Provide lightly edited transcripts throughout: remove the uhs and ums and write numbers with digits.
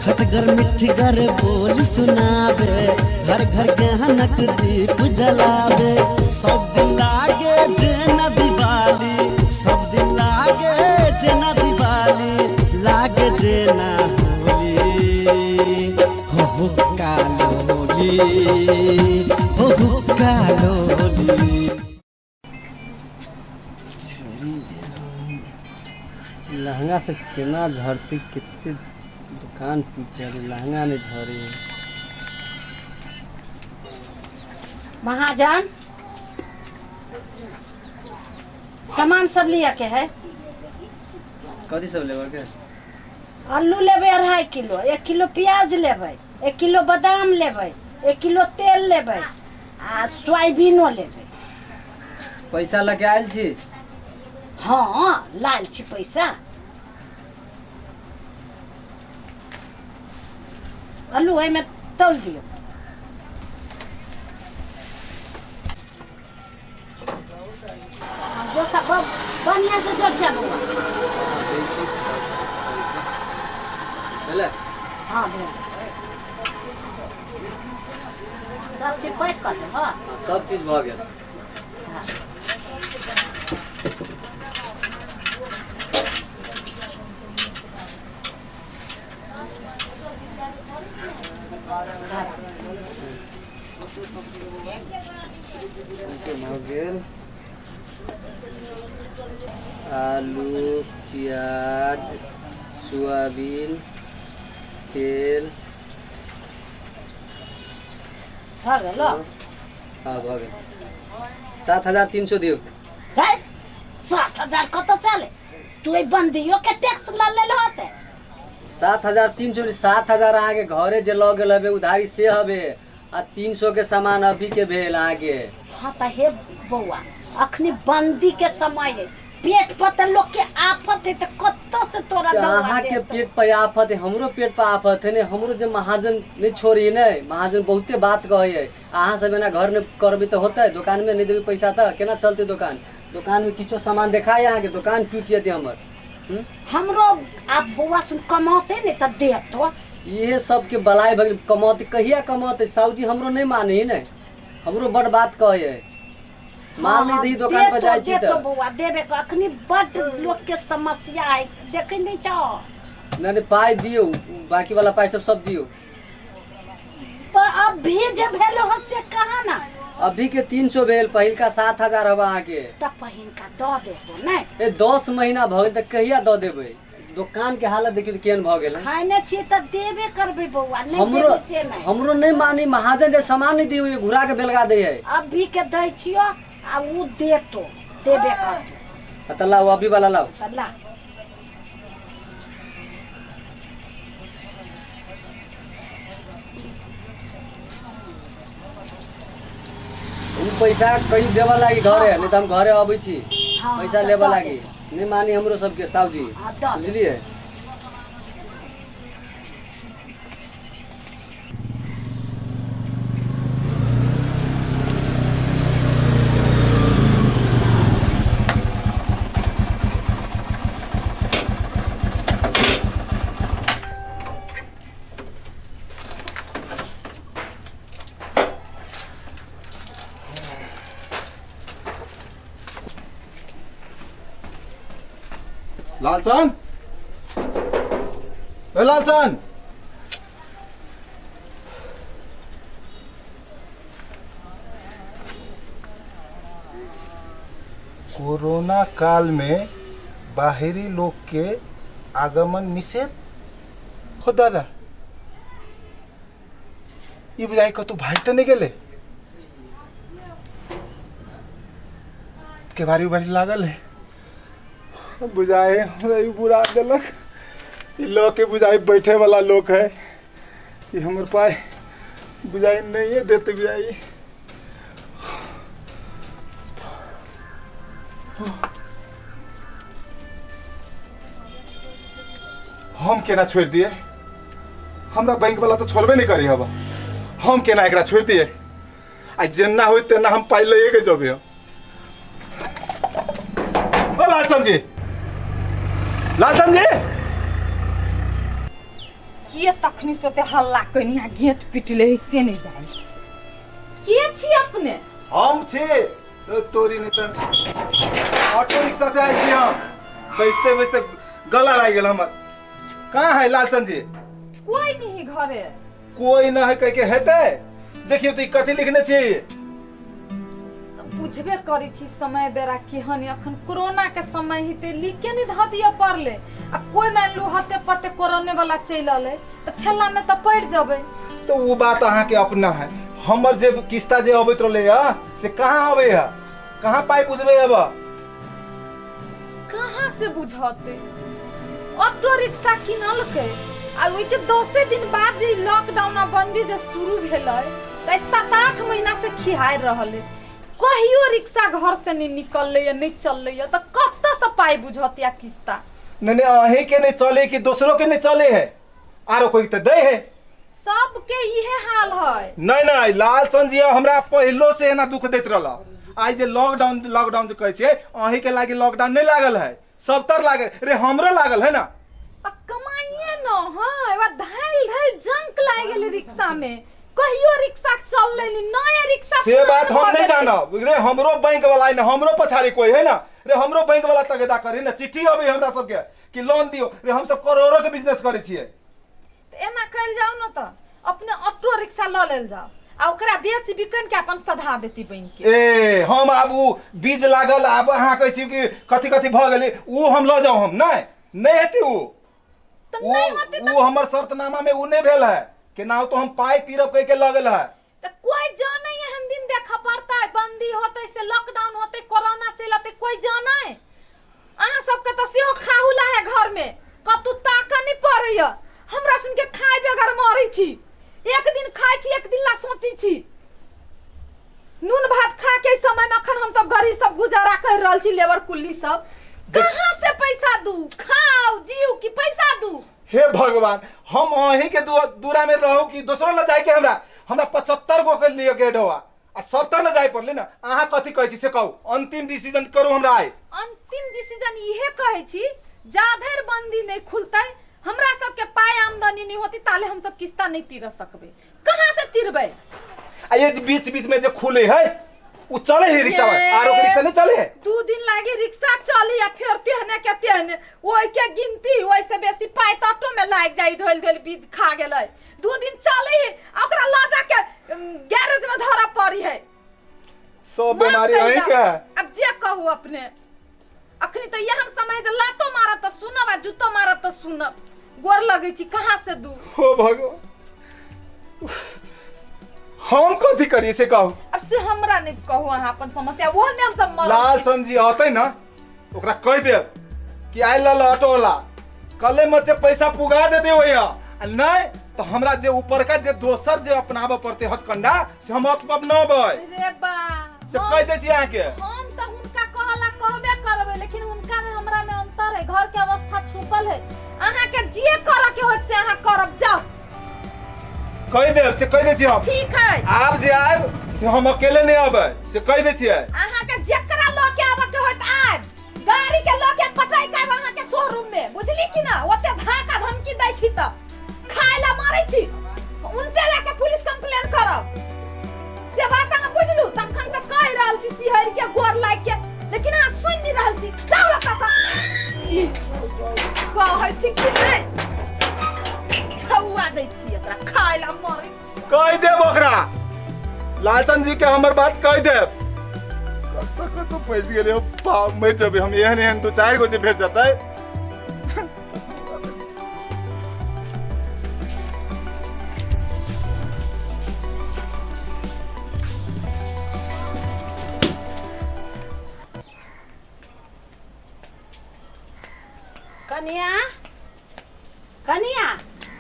खटगर मिठगर बोल सुनावे, घर घर ज्ञानक दीप जलावे। सब दिन लागे जेना दिवाली, सब दिन लागे जेना दिवाली, लागे जेना होली। हो हो कालोली, हो हो कालोली। लहंगा से केना झड़ती, कते दुकान टूट गेल, लहंगा नहीं झड़ी। महाजन, सामान सब लिया के है। कथी सब लेबऽ के? आलू लेबै 2.5 किलो, 1 किलो प्याज लेबै, 1 किलो बादाम लेबै, 1 किलो तेल लेबै आ सोयाबीनो लेबै। पैसा लऽ के आयल छी? हँ, लाल छी पैसा। आलू एहिमे तौल दियौ। जोखा बढ़िआँ से जोखिया बौआ। दै छी सब पैसा। भेलै? हँ, भेल। सब चीज पैक कऽ देबह? हँ, सब चीज भऽ गेल। भऽ गेल आलू, प्याज, सोयाबीन, तेल। भऽ गेलो? हँ, भऽ गेल। 7300 दियौ। है, 7000 कतऽ चले? तू एहि बंदियो के टैक्स लऽ लेलहो से? 7300, 7000 अहाँके घरे जे लऽ गेल हबे उधारी से हबे, आ 300 के सामान अभी के भेल अहाँके। हाँ तऽ हे बौआ, अखनी बंदी के समय है, पेट पर तऽ लोग के आफत है, तऽ कतऽ से तोरा तऽ दौआ अहाँके देतौ? पेट पर आफत है, हमरो पेट पर आफत है ने। हमरो जे महाजन नहि छोड़ी ने, महाजन बहुते बात कहै है। अहाँ सब एना घर नहि करबै तऽ होतै? दोकान मे नहि देबै पैसा तऽ केना चलतै दोकान? दोकान मे किछो सामान देखाय अहाँके, दोकान टूटि जेतै हमर। हूँ? हमरो आब बौआ सुन, कमौते ने तऽ देतो। इहे सबके बलाय भऽ गेल। कमौते कहिया कमौते? साउजी हमरो नहि मानै है ने, हमरो बड बात कहै है, माल नहि दही दोकान पर जाइ छी देतो तऽ। बौआ, देबे के। अखनी बड लोग के समस्या है, देखै नहि छौ? नहि नहि, पाइ दियौ, बाकी वाला पाइ सब सब दियौ। पर अभी जे भेल हो से कहा ना। अभी के 300 भेल, पहिलका 7000 हवा अहाँके। तऽ पहिनका दऽ देबो नहि? ए, 10 महीना भऽ गेल, तऽ कहिया दऽ देबै? दोकान के हालत देखियौ तऽ केहन भऽ गेल है। खाने छियै तऽ देबे करबै बौआ, नहि हमरो देबै से नहि। हमरो नहि मानी महाजन, जे सामान नहि दियौ, घुरा के बेलगा दै है। अभी के दै छियो आ उ देतो, देबे करतो। तऽ लाउ, अभी वाला लाउ। तऽ ला। उ पैसा कहीं देबऽ लागी घरे, नहीं तऽ हम घरे अबै छी। हाँ, पैसा तऽ लेबऽ दऽ लागी। देबो। नहीं मानी हमरो सबके साहु जी। हाँ, दऽ देबो। बुझलियै? लालचन, ए लालचन, कोरोना काल में बाहरी लोग के आगमन निषेध हो। दादा, ई बुझाइ कतौ भागि तऽ नहि गेलै? केबारी उबारी लागल है बुझाए। हमरा ई बुरा देलक ई लऽ के। बुझाइ बैठे वाला लोक है ई। हमर पाइ बुझाइ नहिए देते बुझाइ। हम केना छोड़ि दिए? हमरा बैंक वाला तऽ छोड़बे नहि करी हब। हम केना एकरा छोड़ि दिए? आ जेना होई तेना हम पाइ लइए के जबे हम। ओ लालचंद जी, लालचंद जी। किए तखनी से ओते हल्ला कनी आ गेट पिटले है से नहीं जाए के छी अपने हम छी तो तोरी नहीं तऽ ऑटो रिक्शा से आयल छी हम बैसते बैसते गला लागि गेल हमर कहाँ है लालचंद जी कोई नहीं घरे कोई न है कह के हेतै देखियौ तऽ ई कथी लिखने छी बुझबे करै छी समय बेरा केहन अखन कोरोना के समय ही ते लिख के नहीं धऽ दिअ पड़ले आ कोई मान लू हते पते कोरोने वाला चलि अलै तऽ ठेला में तऽ पड़ि जेबै तो वो बात अहाँ के अपना है हमर जे किस्ता जे अबैत रहले है से कहाँ अबै है कहाँ पाइ बुझबै अब कहाँ से बुझते ऑटो रिक्शा किनलकै आ ओहिके दसे दिन बाद जे लॉकडाउन आ बंदी जे शुरू भेलै तऽ 7-8 महीना से खिहारि रहल है कहियो रिक्शा घर से नहीं निकललै या नहीं चललै या तऽ कतऽ से पाइ बुझत या किस्ता नहीं नहीं अहीं के नहीं चले कि दोसरों के नहीं चले है आरो कोई तो दे है सबके इहे हाल है नहीं नहीं लालचंद जी हमरा पहलो से एना दुख दैत रहल आइ जे लॉकडाउन लॉकडाउन जे कहै छियै अहीं के लागी लॉकडाउन नहीं लागल है सब तर लागल रे हमरो लागल है ना आ कमाइए न है वा धाइल धाइल जंक लागि गेलै रिक्शा में कहियो रिक्शा चललै नहीं नया रिक्शा से बात पुरान हम भऽ नहीं गेलै। जानब रे हमरो बैंक वाला है ना हमरो पछाड़ी कोई है ना रे हमरो बैंक वाला तगेदा करे ना चिट्ठी अबै हमरा सबके कि लोन दियो रे हम सब करोड़ों के बिजनेस करै छियै तऽ एना कयल जाउ ने तऽ अपने ऑटो रिक्शा लऽ लेल जाउ आ ओकरा बेच बिकन के अपन सधा देती बैंक के ए हम आब उ बीज लागल आब अहाँ कहै छी कि कथी कथी भऽ गेलै उ हम लऽ जाउ हम नहि नहि हेतै उ तऽ उ नहि होतै तऽ उ हमर शर्तनामा में उ नहि भेल है केनाहु तो हम पाइ तीरब कहि के लऽ गेल है तऽ कोई जाने एहन दिन देखऽ पड़तै बंदी होतै से लॉकडाउन होतै कोरोना चलि अतै कोई जाने अहाँ सबके तऽ सेहो खाहु ला है घर में कतौ ताकऽ नहि पड़ैया हमरा सुन के खाय बगैर मरै छी एक दिन खाय छी एक दिन ला सोचै छी नून भात खा के समय में अखन हम सब गरीब सब गुजारा कर रहल छी लेबर कुल्ली सब कहाँ से पैसा दू खाओ जीव की पैसा दू हे भगवान हम अहीं के दूरा में रहू कि दोसरो ल जाए के हमरा हमरा 75 गो के लिए गेट हुआ आ सब तर ल जाए पड़ले ना अहाँ कथी कहै छी से कहू अंतिम डिसीजन करू हमरा आइ अंतिम डिसीजन इहे कहै छी जा धरि बंदी नहीं खुलतै हमरा सबके पाय आमदनी नहीं होती ताले हम सब किस्ता नहीं तीर सकबै कहाँ से तीरबै आ ये जे बीच बीच में जे खुले है उ चले है रिक्शा ये। आरो के रिक्शा नहीं चले है 2 दिन लागी रिक्शा चली आ फेर तेहने के तेहने ओहि के गिनती ओहि से बेसी पाय तऽ ऑटो में लागि जाइ धोल धोल बीज खा गेलै 2 दिन चली आ ओकरा लऽ जाके गैरेज में धरऽ पड़ी है सब बीमारी माफ अहीं करि के है अब जे कहू अपने अखनी तऽ एहन समय जे लातो मारब तऽ सुनब आ जूतो मारब तऽ सुनब गोर लगै छी कहाँ से दू हो भगवान हम कथी करिए से कहू अब से हमरा नहीं कहू अहाँ अपन समस्या वो ने हम सब मरब लाल जी अतै ना ओकरा कहि देब कि आइ लल ऑटो वाला कले मत से पैसा पुगा देते वही आ नहीं तो हमरा जे ऊपर का जे दोसर जे अपनाबऽ पड़ते हथकंडा से हम अपनाबै रे बा से कहि दै छी अहाँके हम तऽ हुनका कहला कहबे करबै लेकिन हुनका में हमरा में अंतर है घर के अवस्था छुपल है अहाँ के जे करऽ के होत से अहाँ करब जाओ कहि देब से कहि दै छी हम ठीक है आब जे आयब से हम अकेले नहीं अबै से कहि दै छियै अहाँ के जेकरा लऽ के आबऽ के होत आयब गाड़ी के लऽ के पटैक आयब अहाँ के शोरूम में बुझली कि ना ओते धाका धमकी दै छी तऽ खाय ला मारै छी उनटे ला के पुलिस कंप्लेन करब से बात अहाँ बुझलू तखन तऽ कहि रहल छी सिहर के गोर लागि के लेकिन अहाँ सुनि नहि रहल छी जाउ एतऽ सँ। ई कहै छी कि नहि खौआ दै छी एकरा खाय ला मरै छी। कहि देब ओकरा लालचंद जी के हमर बात कहि देब कतऽ कतऽ फँसि गेलै बाप मरि जेबै हम एहन एहन दू चारि गो जे भेट जेतै कनिया कनिया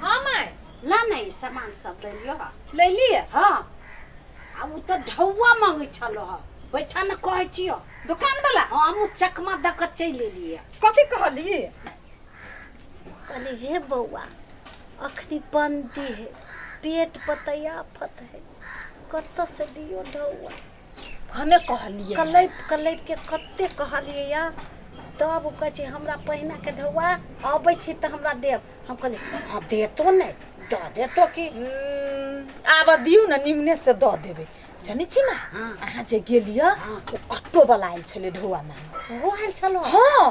हाँ माय ला ने ई सामान सब ले लियो ले लिए हाँ आ उ तऽ ढौआ मांगै छलो ह बैठा ने कहै छियो दुकान वाला हाँ हमहूँ चकमा दऽ कऽ चलि एलियै कथी कहलिए कहली हे बौआ अखनी बंदी है पेट पर आफत है कतऽ से दियो ढौआ भने कहलिए कलैप कलैप के कते कहलियै या तब ओ कहै छै हमरा पहिना के ढौआ अबै छी तऽ हमरा देब। हम कहलियै हँ देतो नहि दऽ देतो की। आब दियौ ने निमने से दऽ देबै। जानै छी माँ, अहाँ जे गेलियै ओ ऑटो वाला आयल छलै ढौआ मांगे। ओहो आयल छलो? हाँ,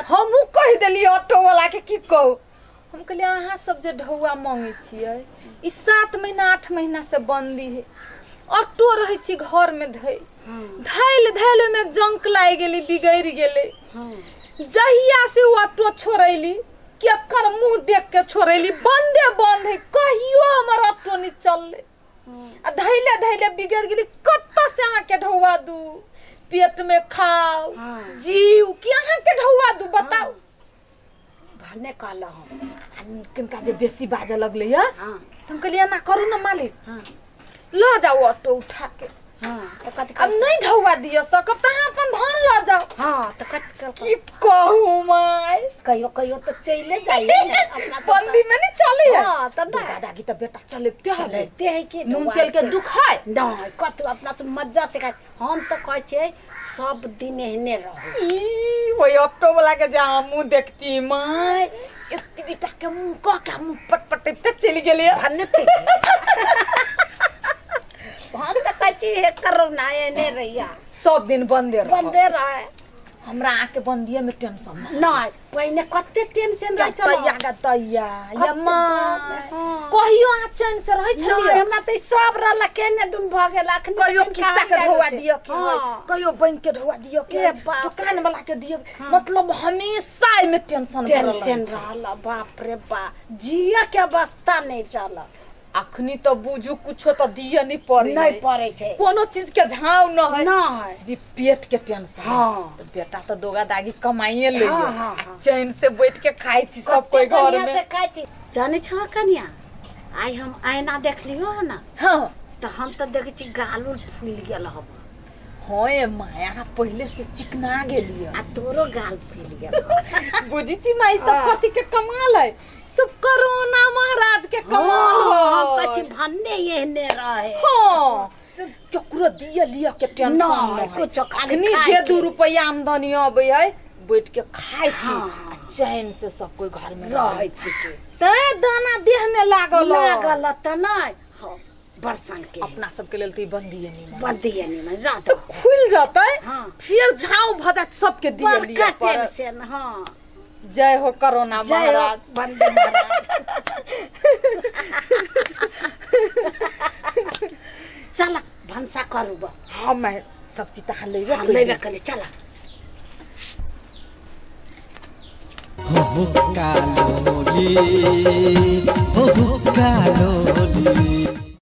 हमहूँ कहि देलियै ऑटो वाला के, की कहू, हम कहलियै अहाँ सब जे ढौआ मांगे छियै ई 7 महीना 8 महीना से बंदी है, ऑटो रहै छी घर में धैल धैल धैल ओहिमे जंक लागि गेलै, बिगड़ि गेलै। जहिया से ओ ऑटो छोड़ैली केकर मुंह देख के छोड़ैली, बंदे बंद है, कहियो हमर ऑटो नहीं चललै आ धैले धैले बिगड़ गेली। कत्ता से अहाँ के ढौआ दू, पेट में खाओ जीव कि अहाँ के ढौआ दू, बताओ। भने कहलहुँ हम। आ किनका जे बेसी बाजऽ लगलै या तऽ हम कहलियै एना करू ने मालिक, लऽ जाउ ऑटो उठा के। तऽ कथी? अब नहीं ढौआ दिअ सकब तऽ अहाँ अपन धन लऽ जाउ। हँ, तऽ कथी कहलकै? की कहू माय, कहियो कहियो तऽ चले जाइए ने अपना तऽ। बंदी में नहीं चले है। हाँ, तऽ नहि। दुर्गा दागी तऽ बेटा चलेबते हले। चलेते है कि नून तेल के दुख है नहीं कतौ, अपना तऽ मजा से खाइ। हम तऽ कहै छियै सब दिन एहने रहू। ई ओहि ऑटो वाला के जे अहाँ मुंह देखती माय, एतबी टा के मुंह कह के मुंह पटपटेते चलि गेलै। भन्ने चलि गेलै। हम तऽ कहै छी हे करोना एहने रहिया, सब दिन बंदे रह, बंदे रहे। हमरा आके बंदिये में टेंशन न नहीं, पहिने कते टेंशन रहै छल। तैया गा तैया या कते माय, हाँ। कहियो अहाँ चैन से रहै नहीं, छलियै? हमरा तऽ ई सब रहल केने दुन भऽ गेल अखनी। कहियो तऽ किस्ता के कहाँ ढौआ जाइ दिअ के है, हाँ। कहियो बैंक के ढौआ दिअ के ए है, बाप। दुकान वाला के दिअ, मतलब हमेशा एहिमे टेंशन भरल रहै टेंशन छै। रहल। बाप रे बाप, जिय के अवस्था नहीं चल। अखनी तऽ बुझू कुछो तऽ दिअ नहीं पड़े, नहीं पड़े छै, कोनो चीज के झाव न है, नहीं। सिर्फ पेट के टेंशन। हाँ। तऽ बेटा तऽ दोगा दागी कमाइए ले, हाँ, हाँ, हाँ। चैन से बैठ के खाइ छी सब कोई कते घर बढ़िआँ में से खाइ छी। जानै छह कनिया, आइ हम आईना देखलियो हन ने, हाँ, तऽ हम तऽ देखै छी गाल उल फूलि गेल हम। हाँ ए माया, अहाँ पहिले से चिकना गेलियै आ तोरो गाल फूलि गेल। बुझी छी माई, सब कथी के कमाल है, सब कोरोना महाराज के कमाल हम है। कहै छी भन्ने एहने रहे। हाँ, से केकरो दिय लिय के टेंशन नहि, नहि। कुछो, खाली अखनी खाय जे के। 2 रुपया आमदनी अबै है, बैठ के खाय छी हाँ। आ चैन से सब कोई घर में रहै छी के तैं दाना देह में लागल है। लागल तऽ नहि। हाँ, बरसान के अपना सबके लेल तऽ ई बंदिए नहीं माने। बंदिए नहीं माने, रात तऽ खुलि जतै हाँ। फिर झाँव भऽ जायत सबके दिय लिय बड़का पड़त। टेंशन। हाँ, जय हो कोरोना जय हो महाराज, बंदे महाराज। चल भनसा करू बा। हाँ, मैं सब चीज तहाँ लेबे हम लेबे कली, चल। हो हुक्का लोली, हो हुक्का लोली।